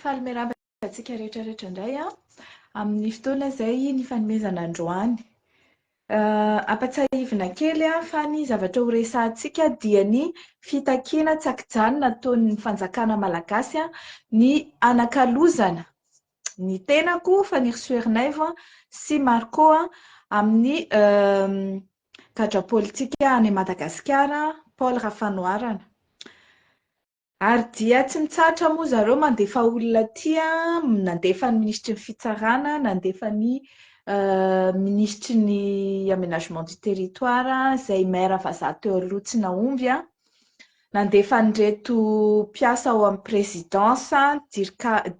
Faly miarahaba antsika rehetra rehetra indray amin'ny fotoana izay nifanomezana androany. Ampatsiahivina kely fa ny zavatra ho resahantsika dia ny fitakiana tsy an-kijanona ataon'ny fanjakana malagasy ny hanakalozana ny tenako Fanirisoa Ernaivo sy Marco amin'ny gadra politika any Madagasikara Paul Rafanoharana. Ary dia tsy mitsahatra moa zareo mandefa olona aty, nandefa ny minisitry ny fitsarana, nandefa ny minisitry ny aménagement du territoire izay maire vazaha teo aloha tsy nahomby, nandefa an'ireto mpiasa ao amin'ny présidence,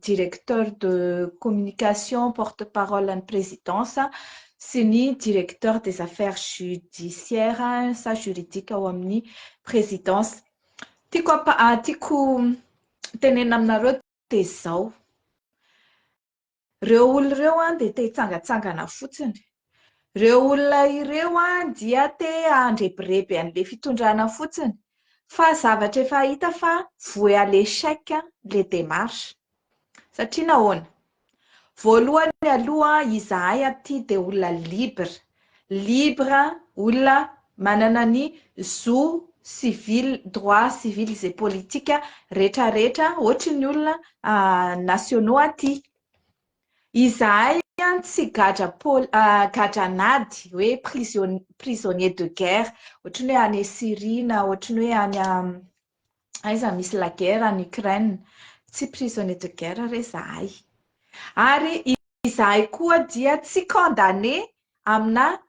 directeur de communication, porte parole ny présidence sy ny directeur des affaires judiciaires sa juridique ao amin'ny présidence. Tiako ampa- tiako tenenina aminareo dia izao, ireo olona ireo an dia te hitsangantsangana fotsiny, ireo olona ireo an dia te handrebireby an'ilay fitondrana fotsiny, fa zavatra efa hita fa voué à l'échec ilay démarche. Satria nahoana? Voalohany aloha izahay aty dia olona libre, libre olona manana ny zo civil, droit civils et politique retraretra ohatry ny olona nationaux aty. Izahay tsy gadra pol- gadra an'ady hoe prisonnier de guerre ohatry ny hoe any Syrie na ohatry ny hoe any aiza misy la guerre any Ukraine. Tsy prisonnier de guerre re zahay. Ary izahay koa dia tsy condamné amina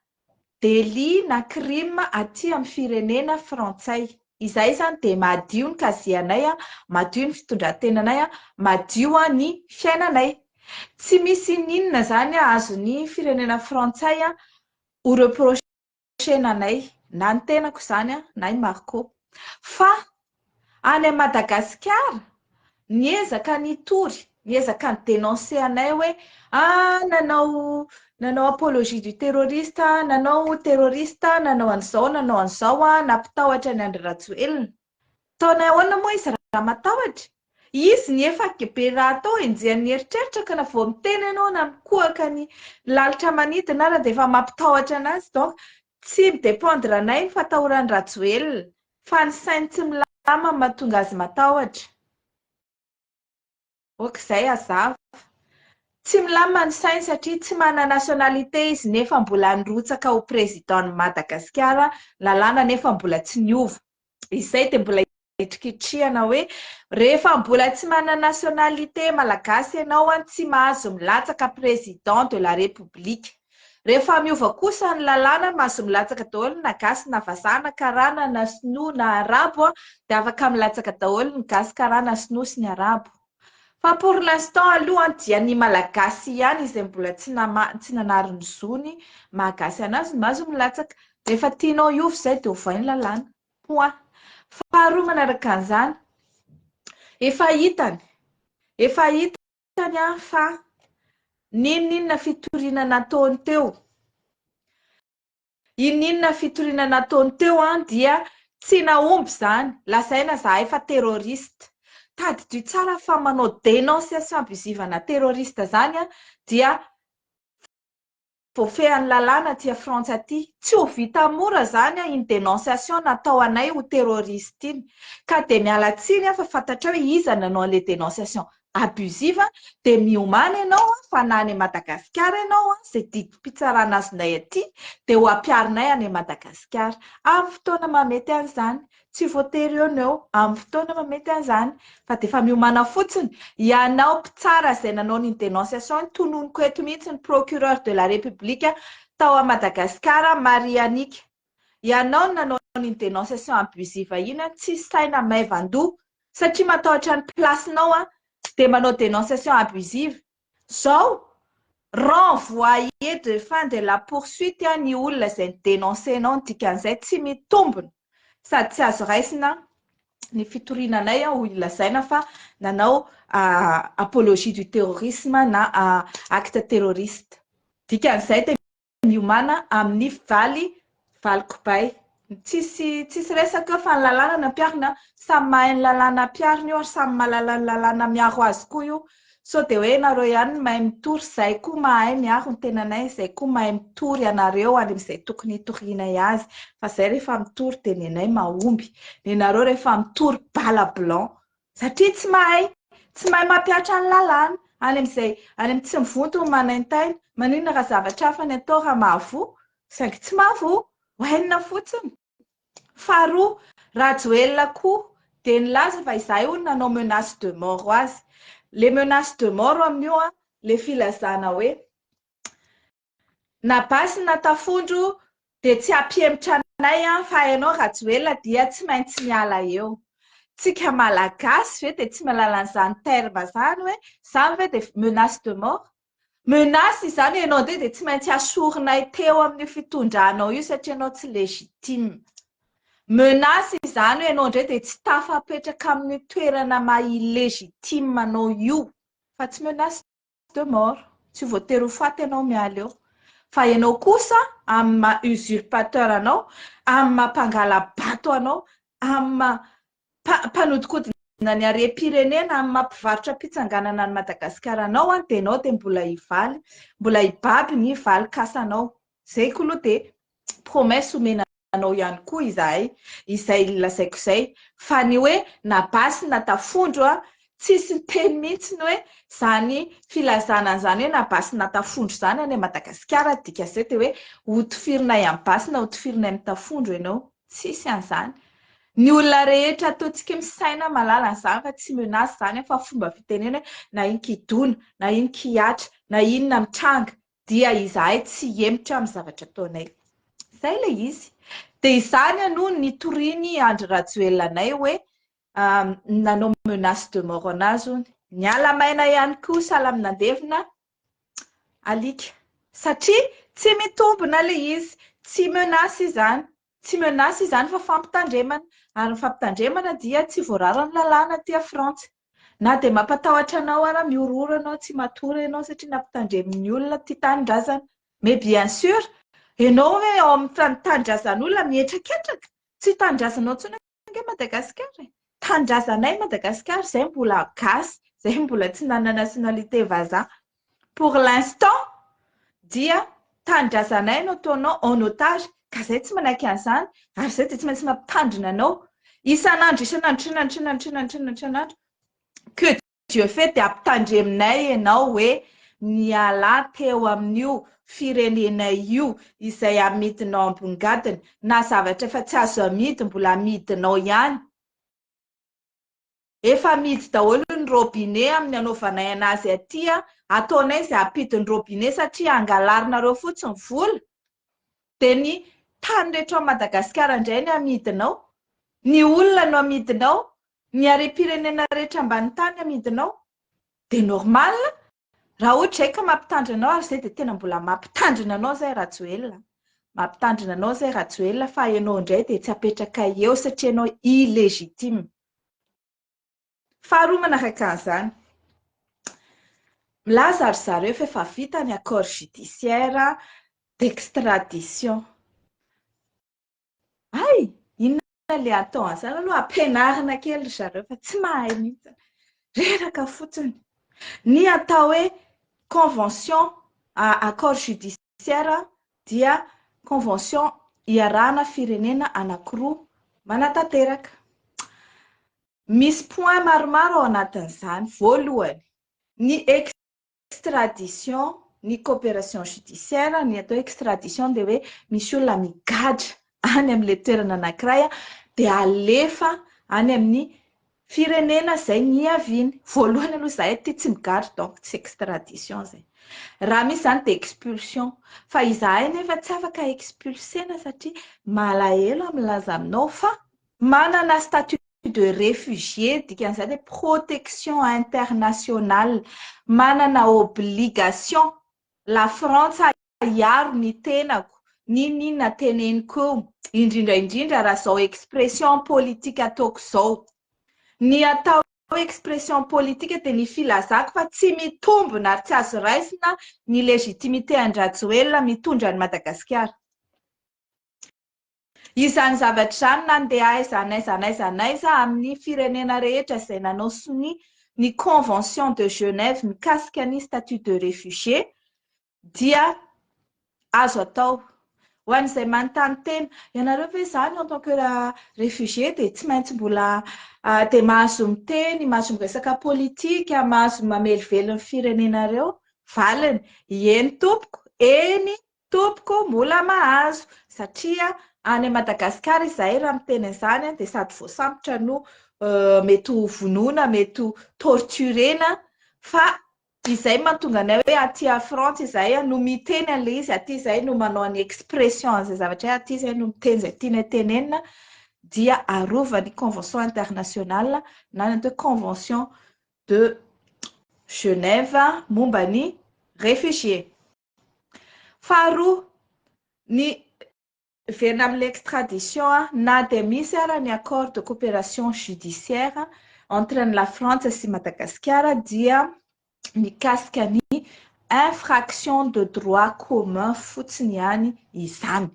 délit na crime aty amin'ny firenena frantsay. Izahay izany dia madio ny casier-nay, madio ny fitondran-tenanay, madio ny fiainanay. Tsy misy n'inona izany azon'ny firenena frantsay ho reprocher anay, na ny tenako izany na i Marco. Fa any Madagasikara, niezaka nitory, niezaka ni-dénoncer anay hoe ah nanao nanao apologie du terroriste, nanao terroriste, nanao an'izao, nanao an'izao, nampitahotra an'i Andry Rajoelina. Ataonay ahoana moa izy raha matahotra? Izy ny efa be raha atao enjehan'ny eritreritra ka na vao miteny ianao na mikohaka ny lalitra manidina ara dia efa mampitahotra anazy donc tsy mi-dépendre anay ny fatahoran'i Rajoelina fa ny sainy tsy milamina no mahatonga azy matahotra. Ok izay hazava. Tsy milamina ny sainy satria tsy manana nationalité izy nefa mbola nirotsaka ho président ny Madagasikara, lalàna nefa mbola tsy niova. Izay dia mbola hitrikitrihana hoe rehefa mbola tsy manana nationalité malagasy ianao an, tsy mahazo milatsaka président de la république. Rehefa miova kosa ny lalàna, mahazo milatsaka daholo na gasy na vazaha na karana na sinoa na arabo dia afaka milatsaka daholo ny gasy, karana, sinoa sy ny arabo. Fa pour l'instant aloha dia ny malagasy ihany izay mbola tsy tsy nanary ny zony maha gasy anazy no mahazo milatsaka. Rehefa tianao hiova izay dia ovay ny lalàna. Point. Faharoa manaraka an'izany, efa hitany, efa hitany fa n'inon'inona fitoriana nataony teo, Ininona fitoriana nataony teo an dia tsy nahomby izany, lazaina zahay fa terroriste. Tadidio tsara fa manao dénonciation abusive ana terroriste zany an dia voafehin'ny lalàna aty Frantsa aty. Tsy ho vita mora zany iny dénonciation natao anay ho terroriste iny. Ka dia miala tsiny aho fa fantatrao hoe iza nanao an'ilay dénonciation abusive dia miomàna ianao fa na any Madagasikara ianao izay didim-pitsarana azonay aty dia ho ampiharinay any Madagasikara amin'ny fotoana mahamety an'izany. Tsy voatery eo no eo, amin'ny fotoana mahamety an'izany fa dia efa miomàna fotsiny. Ianao mpitsara izay nanao an'iny dénonciation iny, tononiko eto mihitsy ny procureur de la République tao Madagasikara, Marie Annick. Ianao no nanao an'iny dénonciation abusive iny an, tsisy saina maivan-doha satria matahotra ny place-nao an, dia manao dénonciation abusive. Zao, renvoyer de fin de la poursuite an ny olona izay ni-dénoncer-nao ny dikan'izay tsy mitombina sady tsy azo raisina ny fitoriana anay an, hoy lazaina fa nanao apologie du terrorisme na acte terroriste. Dikan'izay dia miomàna amin'ny valy valy kobay. Tsisy tsisy resaka eo fa ny lalàna no ampiharina, samy mahay ny lalàna ampiharina io ary samy mahalala ny lalàna miaro azy koa io. Sao dia hoe nareo ihany no mahay mitory, izahay koa mahay miaro ny tenanay, izahay koa mahay mitory anareo any amin'izay tokony hitorianay azy. Fa izahay rehefa mitory dia ny anay mahomby. Ny anareo rehefa mitory bala blanc. Satria tsy mahay, tsy mahay mampihatra ny lalàna. Any amin'izay, any amin'ny tsy mivonto no manaintaina. Maninona raha zavatra hafa ny atao raha mahavoa? Saingy tsy mahavoa. Ohainina fotsiny. Faharoa, Rajoelina koa dia nilaza fa izahay hono nanao menace de mort ho azy. Le menace de mort amin'io an, le filazana hoe na basy na tafondro dia tsy hampihemotra anay an, fa ianao Rajoelina dia tsy maintsy miala eo. Tsika Malagasy ve dia tsy mahalala an'izany terme izany hoe izany ve dia menace de mort? Menace izany ianao indray dia tsy maintsy asorinay teo amin'io fitondranao io satria ianao tsy légitime. Menace izany hoe ianao indray dia tsy tafapetraka amin'io toerana maha illégitime anao io fa tsy menace de mort. Tsy voatery ho faty ianao miala eo. Fa ianao kosa amin'ny maha usurpateur anao, amin'ny maha mpangala-bato anao, amin'ny maha mpanodikodina ny harem-pirenena amin'ny maha mpivarotra mpitsanganana an'i Madagasikara anao an, dia ianao dia mbola hivaly, mbola hibaby ny valin-kasanao. Izay koa aloha dia promesse omena anao ihany koa izahay, izay lazaiko izay. Fa ny hoe na basy na tafondro an, tsisy niteny mihitsy ny hoe izany filazana an'izany hoe na basy na tafondro izany any Madagasikara, dika izay dia hoe hotifirinay amin'ny basy na hotifirinay amin'ny tafondro ianao. Tsisy an'izany. Ny olona rehetra ataontsika misaina mahalala an'izany fa tsy menace izany fa fomba fitenena hoe na inon-kidona, na inon-kihatra, na inona mitranga dia izahay tsy hihemotra amin'ny zavatra ataonay. Izay ilay izy. Dia izany aloha no nitorian'i Andry Rajoelina anay hoe nanao menace de mort anazy hono. Niala maina ihany koa sahala amin'ny nandevina alika. Satria tsy mitombina ilay izy, tsy menace izany. Tsy menace izany fa fampitandremana. Ary ny fampitandremana dia tsy voararan'ny lalàna aty Frantsa. Na dia mampatahotra anao ara, mihorohoro ianao, tsy matory ianao satria nampitandremin'ny olona tia tanindrazana. Mais bien sûr, ianao hoe ao amin'ny tanindrazan'olona mihetraketraka, tsy tanindrazanao intsony ange Madagasikara e! Tanindrazanay Madagasikara, izay mbola gasy, izay mbola tsy nanana nationalité vazaha. Pour l'instant dia tanindrazanay no ataonao en otage, ka izay tsy manaiky an'izany, ary izay dia tsy maintsy mampitandrina anao isan'andro isan'andro isan'andro isan'andro isan'andro isan'andro que Dieu fait dia ampitandreminay ianao hoe mialà teo amin'io firenenay io izay amidinao ambongadiny na zavatra efa tsy azo amidy mbola amidinao ihany. Efa amidy daholo ny robinet amin'ny anaovanay anazy aty a, ataonay izay hampidy ny robinet satria angalarinareo fotsiny vola dia ny tany rehetra ao Madagasikara indray ny amidinao, ny olona no amidinao, ny harem-pirenena rehetra ambany tany amidinao dia normal raha ohatra izay ka mampitandrina anao ary izay dia tena mbola mampitandrina anao izay Rajoelina mampitandrina anao izay Rajoelina fa ianao indray dia tsy apetrakay eo satria ianao illégitime faharoa manaraka an'izany milaza ry zareo fa efa vita ny accord judiciaire d'extradition Hay! Inona ilay atao an'izany aloha ampianarina kely ry zareo fa tsy mahay mihitsy. Reraka fotsiny. Ny atao hoe convention accord judiciaire dia convention iarahana firenena anankiroa manatanteraka. Misy point maromaro ao anatin'izany. Voalohany, ny extradition, ny coopération judiciaire, ny atao hoe extradition dia hoe misy olona migadra any amin'ilay toerana anankiray dia alefa any amin'ny firenena izay niaviany. Voalohany aloha izahay aty tsy migadra donc tsy extradition izay. Raha misy izany dia expulsion. Fa izahay nefa tsy afaka expulser-na satria malahelo aho milaza aminao fa Manana statut de réfugié, dikan'izany hoe protection internationale, manana obligation la Frantsa hiaro ny tenako, n'inon'inona teneniko eo, indrindra indrindra raha izao expression politique ataoko izao. Ny atao hoe expression politique dia ny filazako fa tsy mitombina ary tsy azo raisina ny légitimité an-dRajoelina mitondra an'i Madagasikara. Izany zavatra izany nandeha aiza n'aiza n'aiza n'aiza amin'ny firenena rehetra izay nanao sonia ny Convention de Genève mikasika ny statut de réfugié dia azo atao. Ho an'izay manontany tena, ianareo ve izany en tant que réfugié dia tsy maintsy mbola dia mahazo miteny, mahazo miresaka politika, mahazo mamelively ny firenenareo? Valiny, eny tompoko, eny tompoko mbola mahazo satria any Madagasikara izahay raha miteny an'izany dia sady voasambotra no mety ho vonoina, mety ho torturer-na fa izay mahatonga anay hoe aty Frantsa izahay no miteny an'ilay izy, aty izahay no manao ny expression an'izay zavatra izay, aty izahay no miteny izay tianay tenenina dia arovan'ny convention internationale na ny atao hoe convention de Genève momba ny réfugié. Faharoa, ny verina amin'ilay extradition na dia misy ara ny accord de coopération judiciaire entre ny la Frantsa sy Madagasikara dia mikasika ny infraction de droit commun fotsiny ihany izany.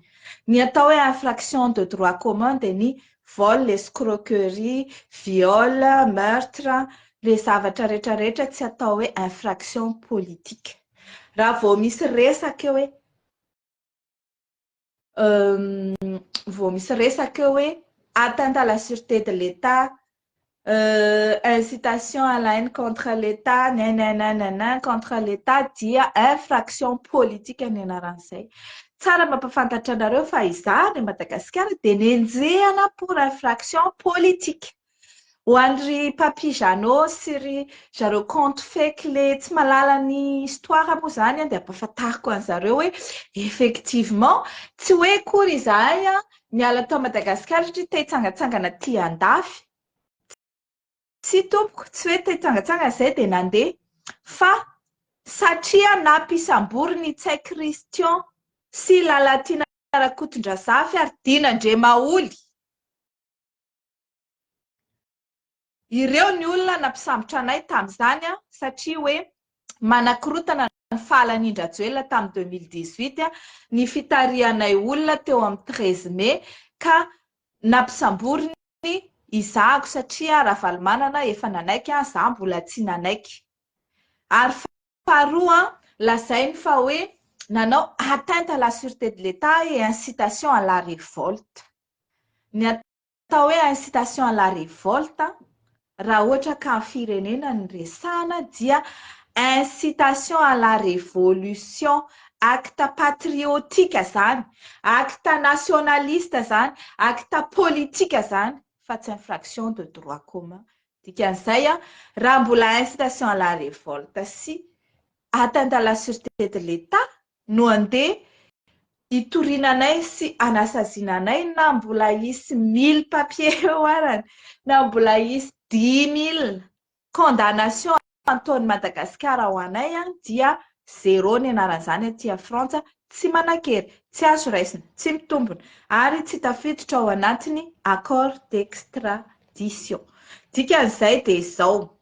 Ny atao hoe infraction de droit commun dia ny vol, escroquerie, viol, meurtre, le zavatra rehetrarehetra tsy atao hoe infraction politique. Raha vao misy resaka eo hoe vao misy resaka eo hoe atteinte à la sûreté de l'État, incitation à la haine contre l'État, nananana contre l'État dia infraction politique ny anaran'izay. Tsara mampafantatra anareo fa izaho any Madagasikara dia nenjehana pour infraction politique. Ho an'ry Papi Jeannot sy ry zareo compte fake le tsy mahalala ny histoire moa izany dia ampahafantariko an'zareo hoe effectivement tsy hoe akory izahay niala tao Madagasikara satria te hitsangatsangana aty andafy. Tsy tompoko, tsy hoe te hitsangatsangana izay dia nandeha fa satria nampisamboriny Ntsay Christian sy Lalatiana Rakotondrazafy ary Dina Andriamaholy. Ireo ny olona nampisambotra anay tamin'izany satria hoe manakorotana ny fahalanian-dRajoelina tamin'ny 2018 ny fitarihanay olona teo amin'ny 13 mai ka nampisamboriny izahako satria Ravalomanana efa nanaiky, izaho mbola tsy nanaiky. Ary faharoa, lazainy fa hoe nanao atteinte à la sûreté de l'État et incitation à la révolte. Ny atao hoe incitation à la révolte, raha ohatra ka ny firenena no resahana dia incitation à la révolution, acte patriotique zany, acte nationaliste zany, acte politique zany fa tsy infraction de droit commun. Dikan'izay, raha mbola incitation à la révolte sy atteinte à la sûreté de l'État no andeha hitoriana sy anasaziana anay na mbola hisy 1000 papier eo arany, na mbola hisy 10 000 condamnation ataon'i Madagasikara ho anay dia zéro ny anaran'izany aty Frantsa, tsy manan-kery, tsy azo raisina, tsy mitombina ary tsy tafiditra ao anatiny accord d'extradition. Dikan'izay dia izao: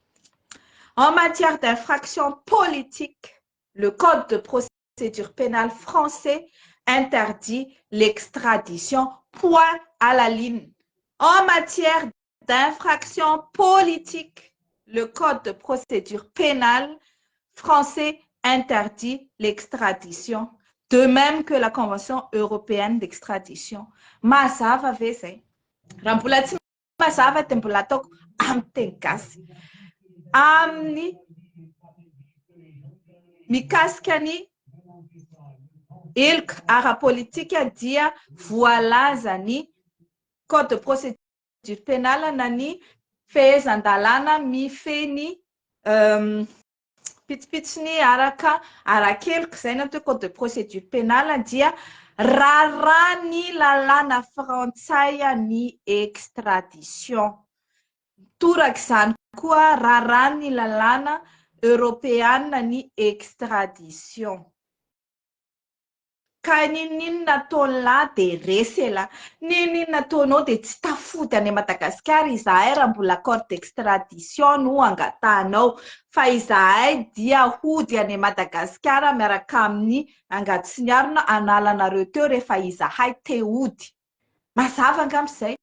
en matière d'infraction politique, le code de procédure pénale français interdit l'extradition. Point à la ligne. En matière d'infraction politique, le code de procédure pénale français interdit l'extradition, de même que la Convention européenne d'extradition. Mazava ve zay? Raha mbola tsy mazava dia mbola ataoko amin'ny teny gasy. Amin'ny mikasika ny heloka ara-politika dia voalaza ny code de procédure pénale na ny fehezan-dalàna mifehy ny pitsopitsony araka ara-keloka izay no atao hoe code de procédure pénale dia raràny lalàna frantsay ny extradition. Toraka izany koa raràny lalàna eoropeana ny extradition. Ka n'inon'inona ataon'lahy dia resy elahy. N'inon'inona ataonao dia tsy tafody any Madagasikara izahay raha mbola accord d'extradition no angatahanao. Fa izahay dia hody any Madagasikara miaraka amin'ny angady sy ny arina analanareo teo rehefa izahay te hody. Mazava angamba izay.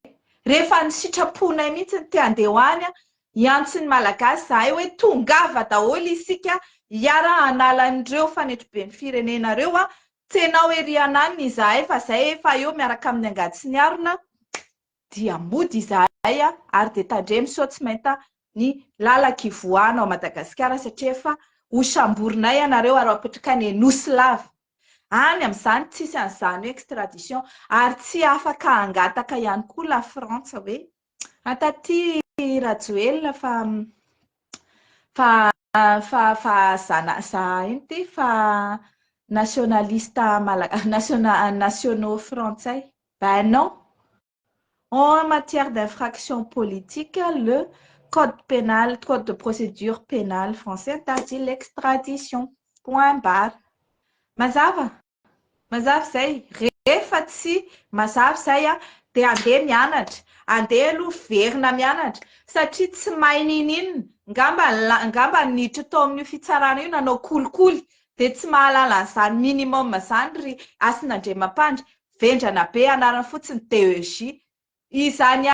Rehefa ny sitraponay mihitsy ny te handeha ho any. Hiantso ny Malagasy zahay hoe tongava daholo isika hiara hanala an'ireo fanetriben'ny firenena reo a, tsenao ery ananona izahay fa zay efa eo miaraka amin'ny angady sy ny harona dia mody izahay a, ary dia tandremo sao tsy mahita ny lalan-kivoahana ao Madagasikara satria efa ho samborinay ianareo ary ho apetraka any Nosy lava. Any amin'izany tsisy an'izany hoe extradition ary tsy afaka hangataka ihany koa la Frantsa hoe Taty Rajoelina fa fa fa fa zana za ino ty fa nationaliste malagasy nationa nationaux frantsay. Ben non. En matière d'infraction politique, le code pénal, code de procédure pénale français interdit l'extradition. Point barre. Mazava? Mazava izay. Rehefa tsy mazava izay dia andeha mianatra. Andeha aloha verina mianatra satria tsy mahay ninininona. Ngamba ngamba niditra tao amin'io fitsarana io nanao kolikoly dia tsy mahalala an'izany minimum izany ry Hasina Andriamampandry. Vendrana be anarany fotsiny DEJ. Izany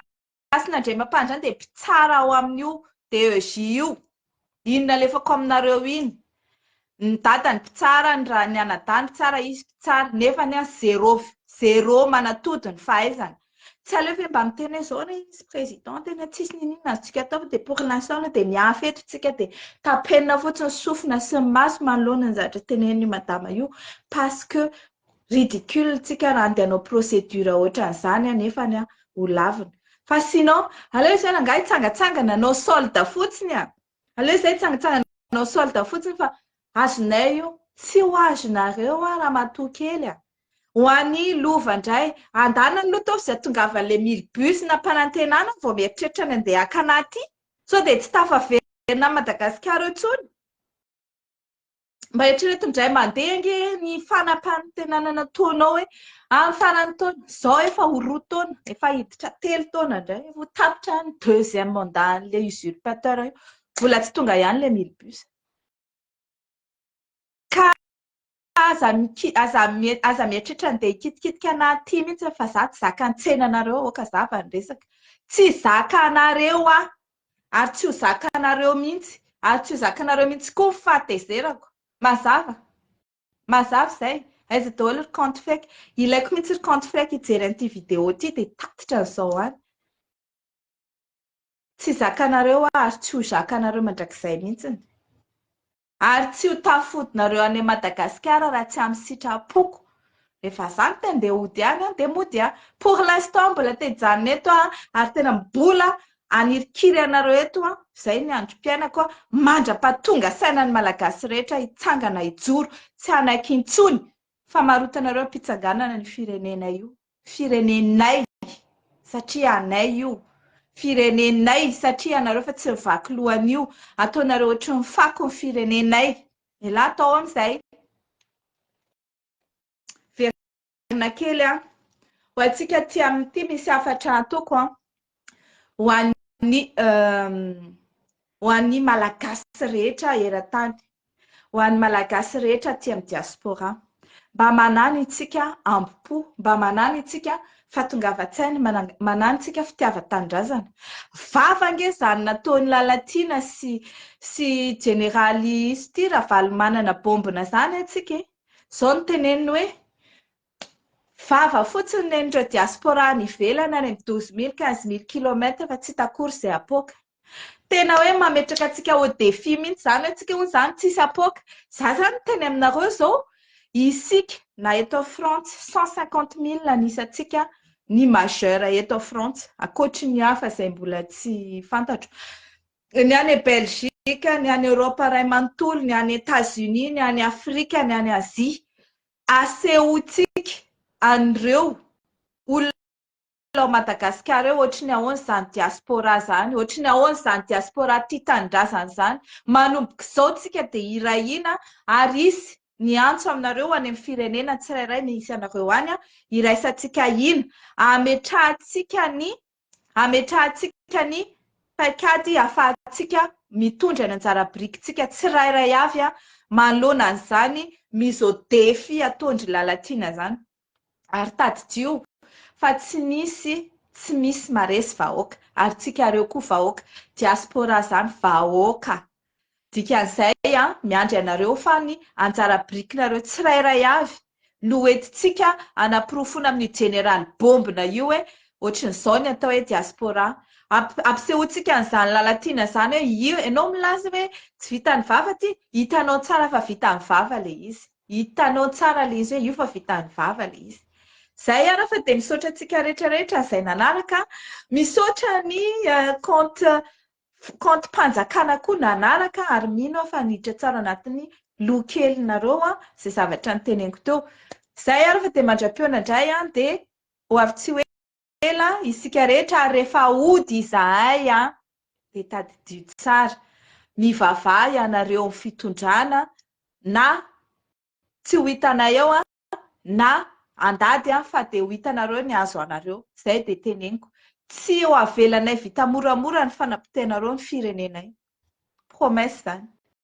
Hasina Andriamampandry izany dia mpitsara ao amin'io DEJ io. Iny nalefako aminareo iny. Ny dadany mpitsara, ny ra, ny anadahiny mpitsara, izy mpitsara. Nefa ny azy zéro, zéro manatody ny fahaizana. Tsy aleo ve mba miteny hoe zao anie izy président tena tsisy niniana azontsika atao fa dia pour l'instant aloha dia miafy eto tsika dia tapenina fotsiny sofina sy ny maso manoloana ny zavatra tenenin'io madama io parce que ridicule tsika raha andeha hanao procédure ohatran'izany anefany ho lavina. Fa sinon, aleo izay rangahy hitsangatsangana hanao solde fotsiny a! Aleo izay hitsangatsangana hanao solde fotsiny fa azonay io. Tsy ho azonareo aho ramatoa kely a! Ho an'i Lova indray, andana aloha ataovy izay hatongavan'ilay mille bus nampanantenana vao mieritreritra ny handeha haka anà aty. Sao dia tsy tafaverina any Madagasikara eo intsony. Mba eritrereto indray mandeha ange ny fanampanantenana nataonao hoe amin'ny faran'ny taona, izao efa ho roa taona, efa hiditra telo taona indray, efa ho tapitra ny deuxième mandat an'ilay usurpateur io, mbola tsy tonga ihany ilay mille bus. Ka aza aza aza mieritreritra andeha hikitikitika anah aty mihitsy fa za tsy zakan'ny tsenanareo, aoka zava ny resaka. Tsy zakanareo aho. Ary tsy ho zakanareo mihitsy, ary tsy ho zakanareo mihitsy koa ny fahatezerako. Mazava? Mazava izay? Aiza daholo ry compte fake? Ilaiko mihitsy ry compte fake hijery an'ity vidéo ity dia tatitra an'izao any. Tsy zakanareo aho ary tsy ho zakanareo mandrakizay mihitsiny. Ary tsy ho tafodinareo any Madagasikara raha tsy amin'ny sitrapoko. Rehefa za no te handeha hody any an, dia mody aho. Pour l'instant mbola te hijanona eto aho ary tena mbola hanirikiry anareo eto aho, izay ny androm-piainako an, mandra-pahatonga saina ny Malagasy rehetra hitsangana hijoro, tsy hanaiky intsony famarotanareo am-pitsanganana ny firenena io. Firenenay satria anay io. Firenenay satria ianareo fa tsy mivaky loha an'io. Ataonareo ohatry ny fako ny firenenay. Elah atao amin'izay. Verina kely an. Ho antsika aty amin'ity misy hafatra ataoko an. Ho an'ny ho an'ny Malagasy rehetra eran-tany. Ho an'ny Malagasy rehetra aty amin'ny diaspora. Mba manano itsika ambo-po, mba manano itsika fahatongavan-tsaina, manano itsika fitiavan-tanindrazana. Vava ange izany nataon'i Lalatiana sy sy Jeneraly izy ity Ravalomanana bombina izany antsika e! Izao no teneniny hoe vava fotsiny nen'ireo diaspora any ivelany any amin'ny 12 mille, 15 mille kilomètre fa tsy hita akory izay apoaka. Tena hoe mametraka antsika au défi mihitsy izany hoe tsika hono izany tsisy apoaka. Za izany miteny aminareo izao, isika na eto Frantsa, 150 mille ny isantsika ny majeur eto Frantsa, ankoatry ny hafa izay mbola tsy fantatro. Ny any Belgique, ny any Europe iray manontolo, ny any Etats-Unis, ny any Afrika, ny any Asie. Asehontsika an'ireo olona ao Madagasikara eo ohatry ny ahoana izany diaspora izany, ohatry ny ahoana izany diaspora tia tanindrazana izany. Manomboka izao tsika dia hiray hina ary hisy ny antso aminareo any amin'ny firenena tsirairay misy anareo any, hiraisantsika hina, hametrahantsika ny hametrahantsika ny paikady ahafahantsika mitondra ny anjara birikintsika tsirairay avy manoloana an'izany mise au défi ataon-dry Lalatiana izany. Ary tadidio fa tsy nisy, Tsy misy maresy vahoaka ary tsikareo koa vahoaka. Diaspora zany vahoaka. Dikan'izay an, miandry anareo fa ny anjara birikinareo tsirairay avy no hoentintsika hanaporofoana amin'io jeneraly bombina io hoe ohatrin'izao ny atao hoe diaspora. Ampisehoantsika an'izany Lalatiana izany hoe io, ianao milaza hoe tsy vitan'ny vava ity, hitanao tsara fa vitan'ny vava ilay izy. Hitanao tsara ilay izy hoe io fa vitan'ny vava ilay izy. Izay ary fa dia misaotra antsika rehetra rehetra izay nanaraka. Misaotra ny compte Kaontim-panjakana koa nanaraka ary mino aho fa niditra tsara anatin'ny loha kelinareo izay zavatra noteneniko teo. Izay ary fa dia mandra-pihaona indray an, dia ho avy tsy ho ela isika rehetra ary rehefa hody izahay an, dia tadidio tsara, mivavaha ianareo amin'ny fitondrana na tsy ho hitanay eo an, na handady an fa dia ho hitanareo ny azo anareo, zay dia teneniko, tsy ho avelanay vita moramora ny fanapotehanareo ny firenenay, promesse zany.